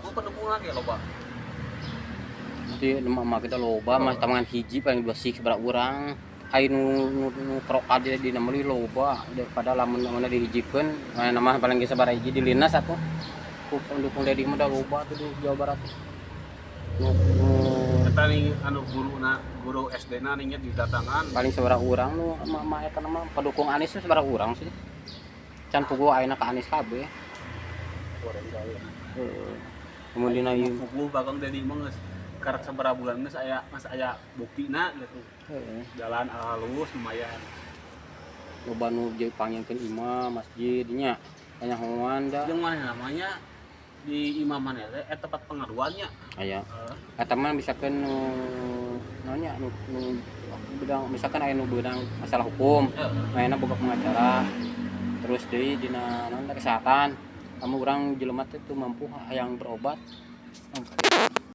Hungkul pendukungna ge loba. Nanti emak kita loba mah tamangan hiji, paling dua sih sabaraha urang. Ai nu pro ka di meuli loba daripada lamun mana dihijikeun mana mah paling ge sabaraha hiji dilinas atuh. Ku pendukung Dedi mah da loba tuh di Jawa Barat. Nu Eta nih anu guru na, guru SD na nih didatangan. Paling sabaraha urang nu emak-emak eta mah pendukung Anies tuh sabaraha urang sih. Can puguh ayeuna ka Anies kabeh. Goreng gawe. Heeh. Kemudian ieu Puguh Bagong Dedi mah geus karek sabaraha bulan geus aya buktina gitu. Jalan halus lumayan. Loba nu dipanggilkeun imam masjid nya. Kanyahoan da. Jeung mana namanya di imam mana teh tempat pengaduannya. Aya. Heeh. Eta mah misalkan nu naonnya nu bedang, misalkan aya nu beudang masalah hukum, mainna boga pengacara. Terus deui dina naon teh, kesehatan. Kamu urang jelema teh teu mampu hayang berobat.